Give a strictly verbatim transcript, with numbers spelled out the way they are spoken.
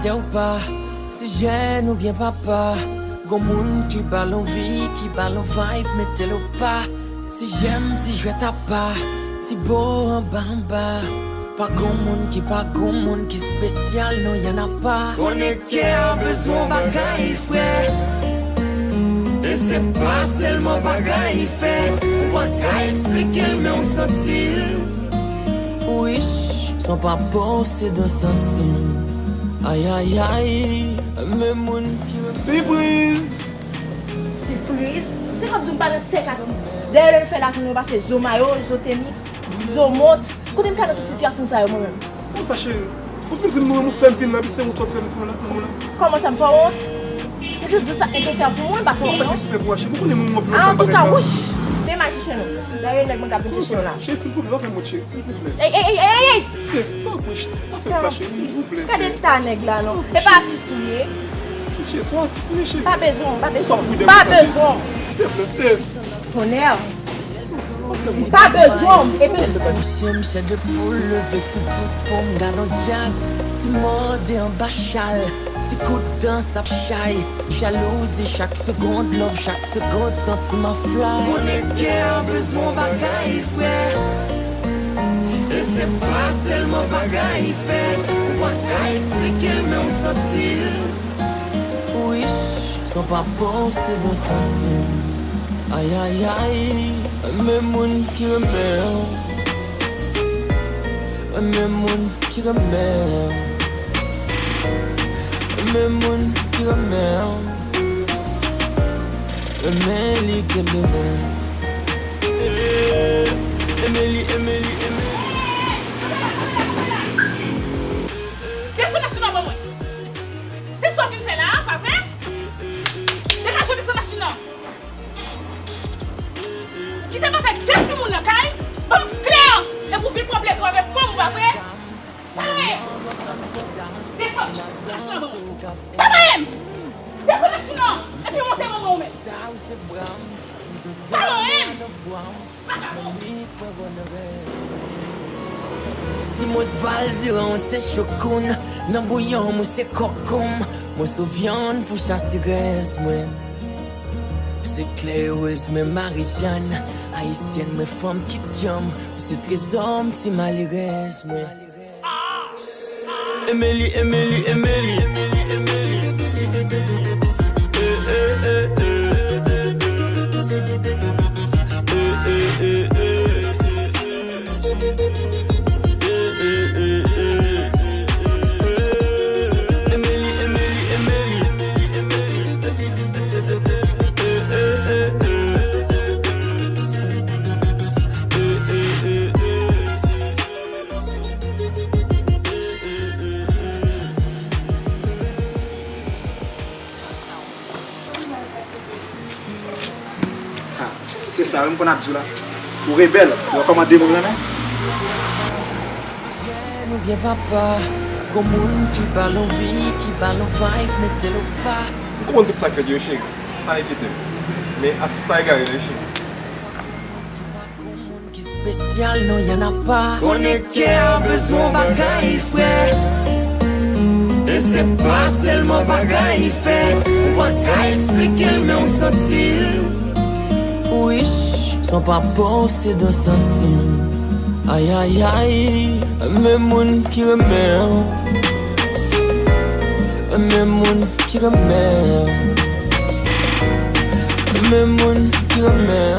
Yo pa, ti jèn oubyen papa, gon moun ki ba l anvi, ki ba l vibe, mete l o pa. Ti jèm, ti jwèt apa, ti bo anba anba. Pa gon moun ki pa gon moun ki espesyal, non, y en a pa. Konnen kè a bezwen bagay, frè. E se pa sèlman bagay fè. Ou pa ka eksplike l, men w santi l. Wish, son pa posede santi m. Ay, ay, ay, men moun ki. Sipriz! Sipriz? Ou te kab di m pa nan sèk atis. Dèyè lè l fè la jounen, yo pase zo mayo, zo tenis, zo mont. Kote m ka nan tout sitiyasyon sa yo, mwen menm? Konsa, cheri. Ou fin di m nou renmen, ou fè m vin la, epi se wont w ap fè m pran la, nan mwen la. Kòman sa, m fè w wont? M jis di w sa enpesè pou mwen, m pa fè w wont, non. Konsa ki senp, wa, cheri. Ou konnen mwen, mwen, mwen, antouka, wouch, demach cheri nou. Dayè, nèg mwen k ap vin chèche w la. Cheri, silvouplè, pa fè m wont, cheri, silvouplè. Ey, ey, ey, ey, ey! Steph, tanpri, pa fè m sa, cheri, silvouplè. Gade eta nèg la, non. E pa atis ou ye. Cheri, se yon atis, men, cheri. Pa bezwen, pa bezwen. Pa bezwen. Silvouplè, Steph. Tonnè. M pa bezwen w, epi. Touche m, chè de poul leve sou tout pon m, gad on djaz. Ti mòde anba chal, ti kout dans ap chay. Jalouzi chak segonn, love chak segonn, santi m a fly. Konnen kè a bezwen bagay, frè. E se pa sèlman bagay fè. Ou pa ka eksplike l, men w santi l. Wish, son pa posede santi m. Ay, ay, ay, men moun ki renmen w. Men moun ki renmen w. Men moun ki renmen w. Renmen li kenbe men. Emeli, Emeli, Emeli. Desann machin nan ban mwen. Se sa w vin fè la a, pa vre? Degaje w desann machin nan. Kite m avèk de timoun nan kay, ban m kle an, epi w vin pran plezi w avèk fanm ou, pa vre? Pa manyen m! Desann machin nan ban mwen. Pa manyen m! Desann machin nan, epi w monte manman w menm. Pa manyen m! Si Monsval diran w se chokoun, nan bouyon m ou se kòkonm, moso vyann pou chase rès mwen. Ou se klè erez mwen, Marijàn, ayisyèn mwen, fanm ki djanm, ou se trezò m, ti malerèz mwen. Emeli, Emeli, Emeli. Emeli, Emeli, Emeli. Ha, se sa wi m konn ap di w la. Ou rebèl, ou wè kòman de moun renmen? Jèn oubyen papa, gon moun ki ba l anvi, ki ba l vibe, mete l o pa. M konprann tout sa k fèt yo, cheri. Pa enkyete w. Men atis pa egare non, cheri. Ki espesyal, non, y en a pa. Konnen kè a bezwen bagay, frè. E se pa sèlman bagay fè. Ou pa ka eksplike l, men w santi l. Wish, son pa posede santi m. Ay, ay, ay, men moun ki renmen w. Men moun ki renmen w. Men moun ki renmen w.